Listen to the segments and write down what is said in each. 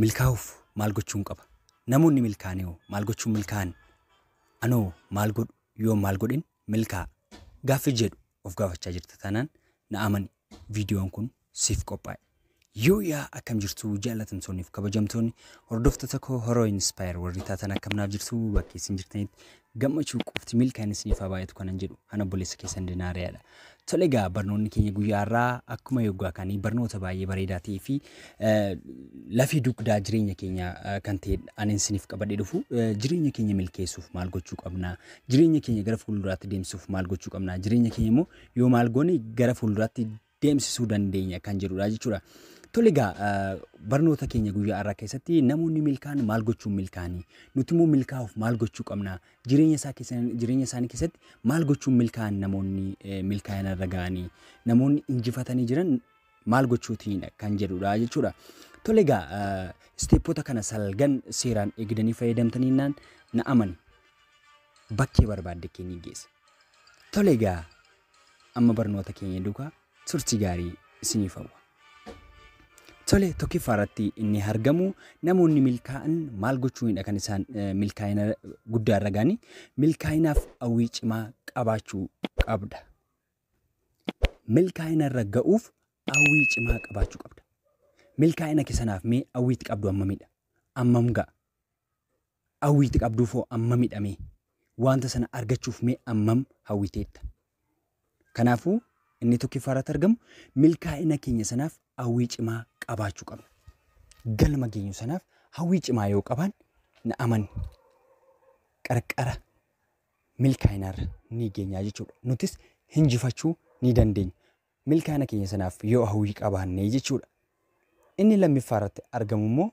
Milkaa'uuf maal gochuun qaba? Namoonni milkaa'an hoo maal gochuun milkaa'an? Anoo maal godhu yoo maal godhin milkaa'a? Gaaffii jedhu of gaafachaa jirta taanaan na amani, viidiyoon kun siif qophaa'e. Yoo yaa, akkam jirtu jaallatamtoonni fi kabajamtoonni hordoftoota koo Horoo Inspire warri taatan? Akkam naaf jirtu? Bakka isin jirtanitti gammachuu qofti, milkaa'ina isiniif haa baay'atu kanan jedhu ana obboleessa keessan Dinaariyaadha. Tole egaa, barnoonni keenya guyyaa har'aa akkuma yoggaa kaanii barnoota baay'ee bareedaa ta'ee fi lafee dugdaa jireenya keenya kan ta'e ani isiniif qabadhee dhufu. Jireenya keenya milkeessuuf maal gochuu qabna? Jireenya keenya gara fuulduraatti deemsisuuf maal gochuu qabna? Jireenya keenya immoo yoo maal goone gara fuulduraatti deemsisuu dandeenya kan jedhudha jechuudha. Tole egaa, barnoota keenya guyyaa har'aa keessatti namoonni milkaa'an maal gochuun milkaa'anii? Nuti immoo milkaa'uuf maal gochuu qabna? Jireenya isaanii keessatti maal gochuun milkaa'an namoonni milkaa'ina irra ga'anii? Namoonni injifatanii jiran maal gochuutiinidha kan jedhudha jechuudha. Tole egaa, steppoota kana salgan seeraan eegdanii fayyadamtaniinaan na amani, bakkee barbaadde keenya geessa. Tole egaa, amma barnoota keenya duukaa turtii gaarii isiniif hawwa. Tole, tokkoffaa irratti inni argamu, namoonni milkaa'an maal gochuunidha kan isaan milkaa'ina guddaa irra ga'anii? Milkaa'inaaf hawwii cimaa qabaachuu qabda. Milkaa'ina irra ga'uuf hawwii cimaa qabaachuu qabda. Milkaa'ina keessanaaf mee hawwiitti qabdu hammamidha? Hammam ga'a? Hawwiitti qabduuf hoo hammamidha mee? Wanta sana argachuuf mee hammam hawwiteetta? Kanaafuu inni tokkoffaa irratti argamu, milkaa'ina keenya sanaaf hawwii cimaa qabaachuu qabna. Galma geenyu sanaaf hawwii cimaa yoo qabaan, na amani, qarqara milkaa'inaarra ni geenyaa jechuudha. Nutis hinjifachuu ni dandeenya. Milkaa'ina keenya sanaaf yoo hawwii qabaannee jechuudha. Inni lammaffaa irratti argamu immoo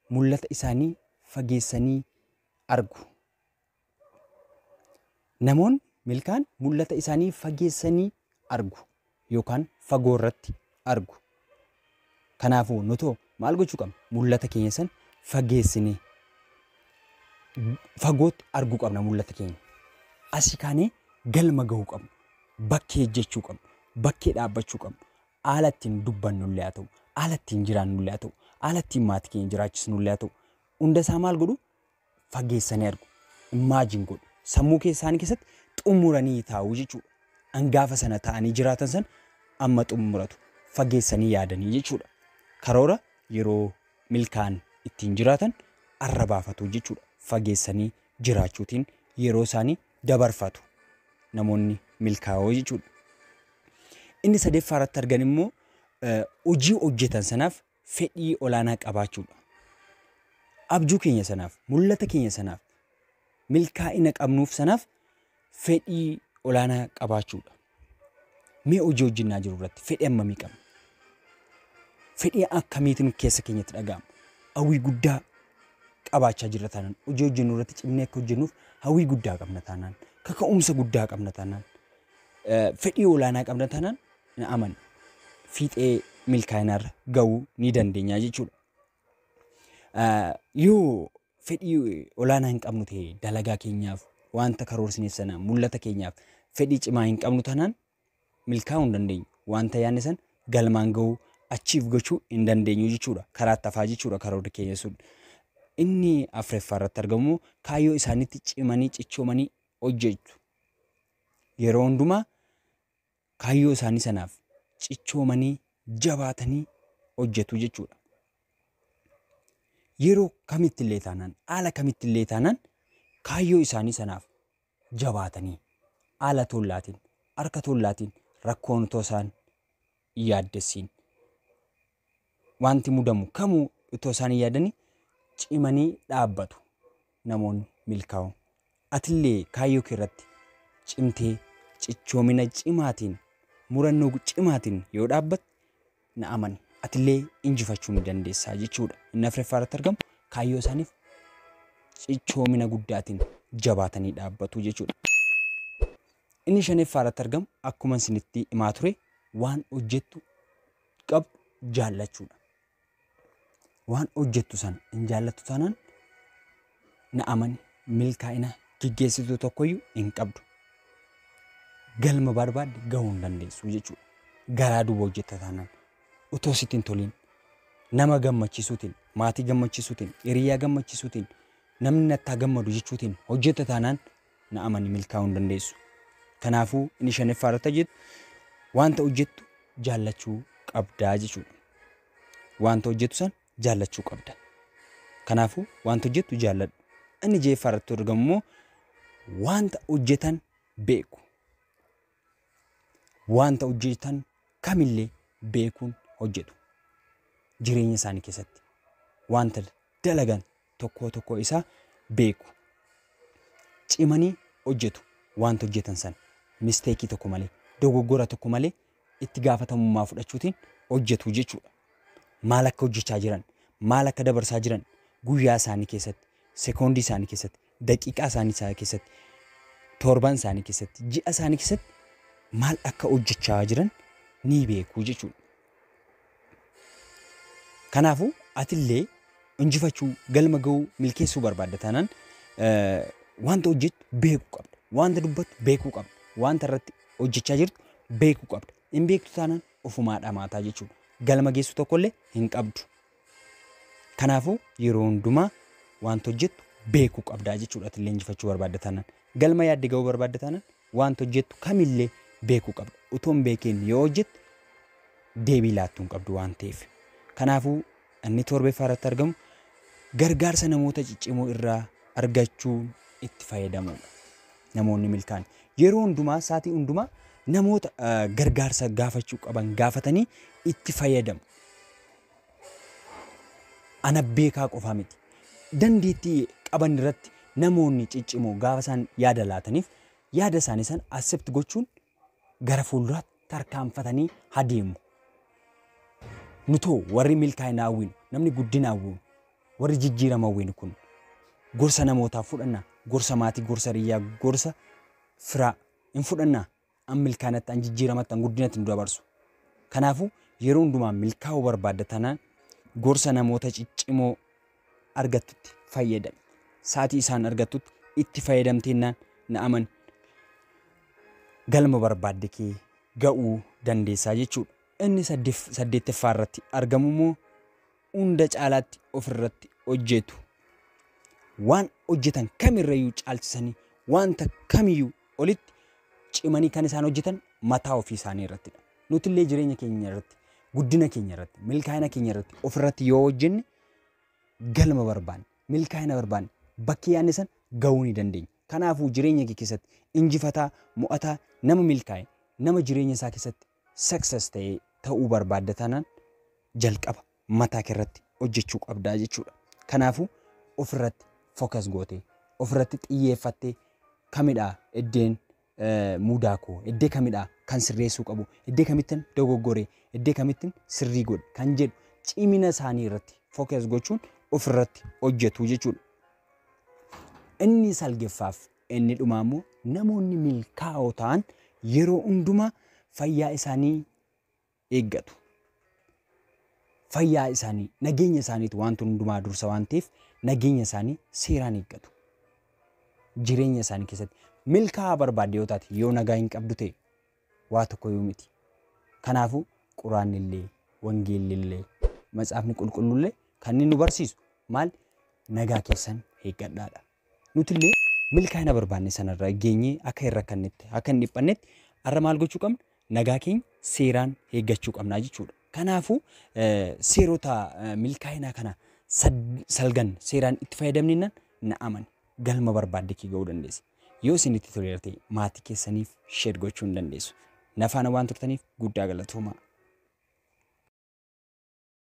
mul'ata isaanii fageessanii argu. Namoonni milkaa'an mul'ata isaanii fageessanii argu yookaan fagoo irratti argu. Kanaafuu nutoo maal gochuu qabna? Mul'ata keenya sana fageessinee fagootti arguu qabna mul'ata keenya. Asii kaanee galma gahuu qabna. Bakkee ejjechuu qabna. Bakkee dhaabbachuu qabna. Haala ittiin dubbannullee haa ta'u, haala ittiin jiraannullee haa ta'u, haala ittiin maatii keenya jiraachisnullee haa ta'u, hunda isaa maal godhu? Fageessanii argu. Imagine godhu. Sammuu isaanii keessatti xumuranii taa'u jechuudha. Hangaafa sana ta'anii jiraatan sana amma xumuratu. Fageessanii yaadanii jechuudha. Karoora yeroo milkaa'an ittiin jiraatan arra baafatu jechuudha. Fageessanii jiraachuutiin yeroo isaanii dabarfatu namoonni milkaa'oo jechuudha. Inni sadaffaa irratti argan immoo hojii hojjetan sanaaf fedhii olaanaa qabaachuudha. Abjuu keenya sanaaf, mul'ata keenya sanaaf, milkaa'ina qabnuuf sanaaf fedhii olaanaa qabaachuudha. Mee hojii hojjennaa jiru irratti fedhii hammamii qabna? Fedhii akkamiitiin keessa keenyatti dhaga'ama? Hawwii guddaa qabaachaa jirra taanaan, hojii hojjennu irratti cimnee akka hojjennuuf hawwii guddaa qabna taanaan, kaka'umsa guddaa qabna taanaan, fedhii olaanaa qabna taanaan, na amani, fiixee milkaa'inaarra gahuu ni dandeenya jechuudha. Yoo fedhii olaanaa hin qabnu ta'e, dalagaa keenyaaf, wanta karoorsineef sana, mul'ata keenyaaf fedhii cimaa hin qabnu taanaan, milkaa'uu hin dandeenyu. Wanta yaadne sana galmaan gahuu, achiif gochuu hin dandeenyu jechuudha. Karaa tafaa jechuudha karoorri keenya sun. Inni afuraffaa irratti argamu, kaayyoo isaaniitti cimanii cichoomanii hojjechu. Yeroo hundumaa kaayyoo isaanii sanaaf cichoomanii jabaatanii hojjetu jechuudha. Yeroo kamitti illee taanaan, haala kamitti illee taanaan, kaayyoo isaanii sanaaf jabaatanii haala tollaatiin, harka tollaatiin, rakkoon otoo isaan yaaddessiin, wanti mudamu kamuu otoo isaan hin yaadanii cimanii dhaabbatu namoonni milkaa'u. Atillee kaayyoo kee irratti cimtee cichoomina cimaatiin, murannoo cimaatiin yoo dhaabbatte, na amani, atillee injifachuu ni dandeessaa jechuudha. Inni afuraffaa irratti argamu kaayyoo isaaniif cichoomina guddaatiin jabaatanii dhaabbatu jechuudha. Inni shanaffaa irratti argamu, akkuma isinitti himaa ture, waan hojjettu qabdu jaallachuudha. Waan hojjettu sana hin jaallattu taanaan, na amani, milkaa'ina geggeessituu tokkoyyuu hin qabdu. Galma barbaadde gahuu hin dandeessu jechuudha. Garaa duuba hojjetta taanaan, otoo sitti hin toliin, Nama gammachiisuutiin, maatii gammachiisuutiin, hiriyaa gammachiisuutiin, namni nattaa gammadu jechuutiin hojjetta taanaan na amani milkaa'uu hin dandeessu. Kanaafuu inni shanaffaa irratti hojjettu wanta hojjettu jaallachuu qabdaa jechuudha. Wanta hojjettu san jaallachuu qabda. Kanaafuu wanta hojjettu jaalladhu. Inni ja'affaa irratti argamu immoo wanta hojjetan beeku. Wanta hojjetan kamillee beekuun hojjetu. Jireenya isaanii keessatti wanta dalagan tokko tokko isaa beeku. Cimanii hojjetu wanta hojjetan sana mistake tokko malee, dogoggora tokko malee itti gaafatamummaa fudhachuutiin hojjetu jechuudha. Maal akka hojjechaa jiran, maal akka dabarsaa jiran guyyaa isaanii keessatti, sekoondii isaanii keessatti, daqiiqaa isaanii keessatti, torban isaanii keessatti, ji'a isaanii keessatti maal akka hojjechaa jiran ni beeku jechuudha. Kanaafuu atillee injifachuu, galma ga'uu, milkeessuu barbaadda taanaan wanta hojjettu beekuu qabda. Wanta dubbattu beekuu qabda. Wanta irratti hojjechaa jirtu beekuu qabda. Hin beektu taanaan ofumaa dhamaataa jechuudha. Galma geessu tokkollee hin qabdu. Kanaafuu yeroo hundumaa wanta hojjettu beekuu qabdaa jechuudha. Atillee injifachuu barbaadda taanaan. Galma yaadde ga'uu barbaadda taanaan wanta hojjettu kamillee beekuu qabda. Utoo hin beekiin yoo hojjettu deebii laattuu hin qabdu waan ta'eef. Kanaafuu inni torbaffaa irratti argamu gargaarsa namoota ciccimoo irraa argachuun itti fayyadamuudha. Namoonni milkaa'an yeroo hundumaa sa'aatii hundumaa namoota gargaarsa gaafachuu qaban gaafatanii itti fayyadamu. Ana beekaa qofaa miti. Dandeettii qaban irratti namoonni ciccimoo gaafa isaan yaada laataniif yaada isaanii sana accept gochuun gara fuulduraatti tarkaanfatanii adeemu. Nutoo warri milkaa'ina hawwinu, namni guddina hawwinu, warri jijjiirama hawwinu kun gorsa namootaa fudhannaa, gorsa maatii, gorsa hiriyaa, gorsa firaa hin fudhannaa, an milkaa'inatti, an jijjiiramatti, an guddinatti nu dabarsu. Kanaafuu yeroo hundumaa milkaa'uu barbaadda taanaan gorsa namoota ciccimoo argattutti fayyadami. Sa'aatii isaan argattutti itti fayyadamteennaan na amani. Galma barbaadde kee ga'uu dandeessaa jechuudha. Inni saddeettaffaa irratti argamu immoo hunda caalaatti ofirratti hojjetu. Waan hojjetan kamirrayyuu caalchisanii wanta kamiyyuu olitti cimanii kan isaan hojjetan mataa ofii isaanii irrattidha. Nutillee jireenya keenya irratti, guddina keenya irratti, milkaa'ina keenya irratti ofirratti yoo hojjenne galma barbaanne, milkaa'ina barbaanne bakki yaadne san ga'uu ni dandeenya. Kanaafuu jireenya kee keessatti injifataa, mo'ataa, nama milkaa'e, nama jireenya isaa keessatti success ta'ee ta'uu barbaadda taanaan jalqaba mataa kee irratti hojjechuu qabdaa jechuudha. Kanaafuu ofirratti focus gootee, ofirratti xiyyeeffattee kamidhaa iddeen mudaa koo, iddee kamidhaa kan sirreessuu qabu, iddee kamittin dogoggoree, iddee kamittin sirrii godhe kan jedhu cimina isaanii irratti focus gochuun ofirratti hojjetu jechuudha. Inni salgeffaaf inni dhumaa immoo namoonni milkaa'oo ta'an yeroo hundumaa fayyaa isaanii eeggatu. Fayyaa isaanii, nageenya isaaniitu wanta hundumaa dursa waan ta'eef nageenya isaanii seeraan eeggatu. Jireenya isaanii keessatti milkaa'aa barbaadde yoo taate yoo nagaa hin qabdu ta'e waa tokko yoo miti. Kanaafuu quraannillee, wangeellillee, matsaafni qulqulluullee kan inni nu barsiisu maal nagaa keessan eeggadhaadha. Nutillee milkaa'ina barbaanne sanarra geenyee akka hin rakkannetti, akka hin dhiphannetti har'a maal gochuu qabna? Nagaa keenya seeraan eeggachuu qabnaa jechuudha. Kanaafuu seerota milkaa'inaa kana salgan seeraan itti fayyadamneenaan na amani galma barbaadde kee ga'uu dandeessa. Yoo isinitti toleera ta'e maatii keessaniif share gochuu hin dandeessu. Na faana waan turtaniif guddaa galatoomaa.